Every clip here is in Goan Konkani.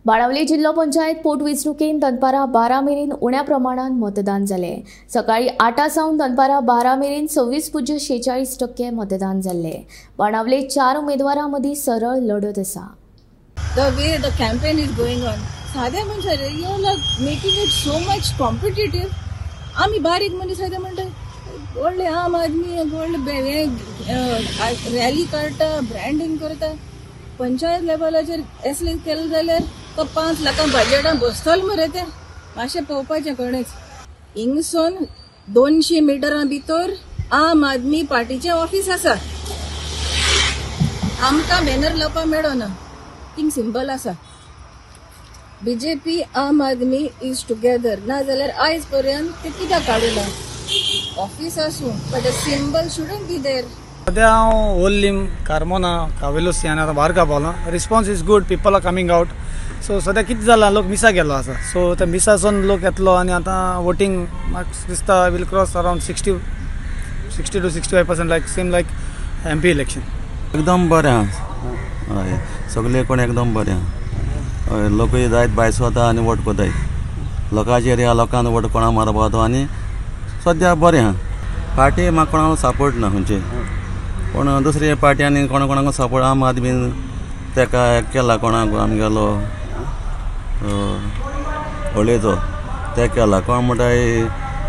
बाणावली जिल्हो पंचायत पोटवेंचणुकेन दनपारां 12 मेरेन उण्या प्रमाणात मतदान जालें। सकाळी 8 सावन दनपारां 12 मेरेन 26.46% मतदान जाल्लें। बाणावले 4 उमेदवारां मदीं सरळ लढत आसा। The way the campaign is going on, सादे मनशां you are making it so much competitive. आमी बारीक मनीस सादे म्हणटा व्हडले आम आदमी व्हडले रॅली काडटा, ब्रँडींग करता। पंचायत लेवलाचेर असलें केलें जाल्यार तो 5 लाखां बजेटान बसतलो मरे ते मातशें पळोवपाचें कोणेच। हिंगसून 200 मिटरां भितर आम आदमी पार्टीचें ऑफीस आसा, आमकां बॅनर लावपाक मेळना, थिंग सिंबल आसा। बीजेपी आम आदमी is together, ना जाल्यार आयज पर्यंत ते कित्याक काडूना? ऑफीस आसूं but the symbol shouldn't be there. सद्या हांव ओल्लीम कार्मोना कावेलोसी आनी आतां बारका पावलां। Response is good, people are coming out. So सद्या कितें जालां, लोक मिसा गेल्लो आसा, सो ते मिसासून लोक येतलो आनी आतां वोटींग म्हाका दिसता will cross around 60 to 65% like same like MP election. एकदम बरें आहा, हय सगळे कोण एकदम बरें आहा। हय लोकूय जायत भायर वता आनी वोट कोताय, लोकांचेर ह्या लोकांक वोट कोणा मारपा तो आनी सद्या बरें आहा। पार्टी म्हाका कोणाक सपोर्ट ना खंयचे, पूण दुसरे पार्टी आनी कोणा कोणाक सपोर्ट आम आदमी तेका केला, कोणाक आमगेलो होळयेचो ते केला, कोण म्हणटा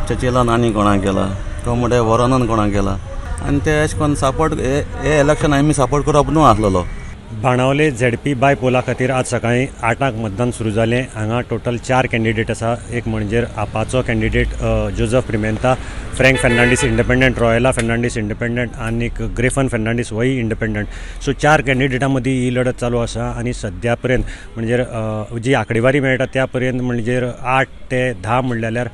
चचिलान आनी कोणाक केला, कोण म्हणटा वरनान कोणाक केला आनी ते अशें करून सपोर्ट हे इलेक्शन आमी सपोर्ट करप न्हू आसलेलो। बाणावले झेडपी बाय पोला खातीर आज सकाळी 8 मतदान सुरू जालें। हांगा टोटल 4 कॅन्डिडेट आसा। एक म्हणजे आपाचो candidate Joseph Pimenta, Frank Fernandes independent, Royla Fernandes independent आनी ग्रेफन फर्नांडीस होय इंडिपेंडंट। सो 4 कॅन्डिडेटां मदीं ही लढत चालू आसा आनी सद्या पर्यंत म्हणजे जी आंकडेवारी मेळटा त्या पर्यंत म्हणजे 8 ते 10 म्हणलें जाल्यार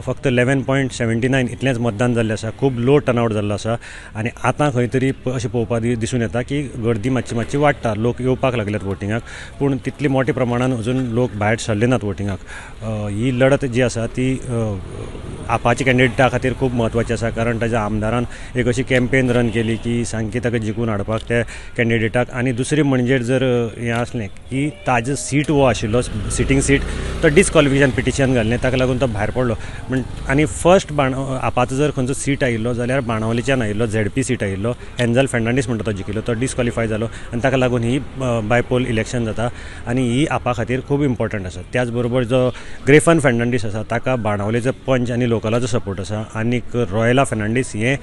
फक्त 11.79 इतलेंच मतदान जाल्लें आसा। खूब लो टर्नआउट जाल्लो आसा आनी आतां खंय तरी अशें पळोवपाक दिसून येता की गर्दी मातशी मातशी वाडटा, लोक येवपाक लागल्यात वोटिंगाक, पूण तितली मोठ्या प्रमाणान अजून लोक भायर सरले नात वोटिंगाक। ही लढत जी आसा ती आपाच्या कॅन्डिडेटा खातीर खूब म्हत्वाची आसा, कारण ताज्या आमदारान एक अशी कॅम्पेन रन केली की सामकी ताका जिखून हाडपाक त्या कॅन्डिडेटाक। आनी दुसरी म्हणजे जर हें आसलें की ताजो सीट हो आशिल्लो सिटींग सीट तो डिसक्वॉलिफिकेशन पिटिशन घाल्लें, ताका लागून तो भायर पडलो। म्हण आनी फर्स्ट आपाचो जर खंयचो सीट आयिल्लो जाल्यार बाणावलीच्यान आयिल्लो, झेडपी सीट आयिल्लो, एन्जल फर्नांडीस म्हणटा तो जिखिल्लो, तो डिसक्वॉलिफाय जालो आनी ताका लागून ही बायपोल इलेक्शन जाता आनी ही आपा खातीर खूब इम्पॉर्टंट आसा। त्याच बरोबर जो ग्रेफन फर्नांडीस आसा ताका बाणावलेचो पंच आनी लोकलाचो सपोर्ट आसा आनी रॉयला फर्नांडीस हे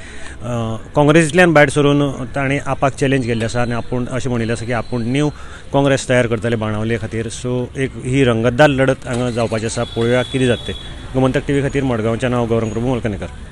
काँग्रेसींतल्यान भायर सरून ताणें आपाक चॅलेंज केल्लें आसा आनी आपूण अशें म्हणिल्लें आसा की आपूण न्यू काँग्रेस तयार करतले बाणावले खातीर। सो एक ही रंगतदार लढत हांगा जावपाची आसा, पळोवया कितें जाता तें। गोमंतक टीव्ही खातीर मडगांवच्यान हांव गौरंग प्रभू मलकनेकर।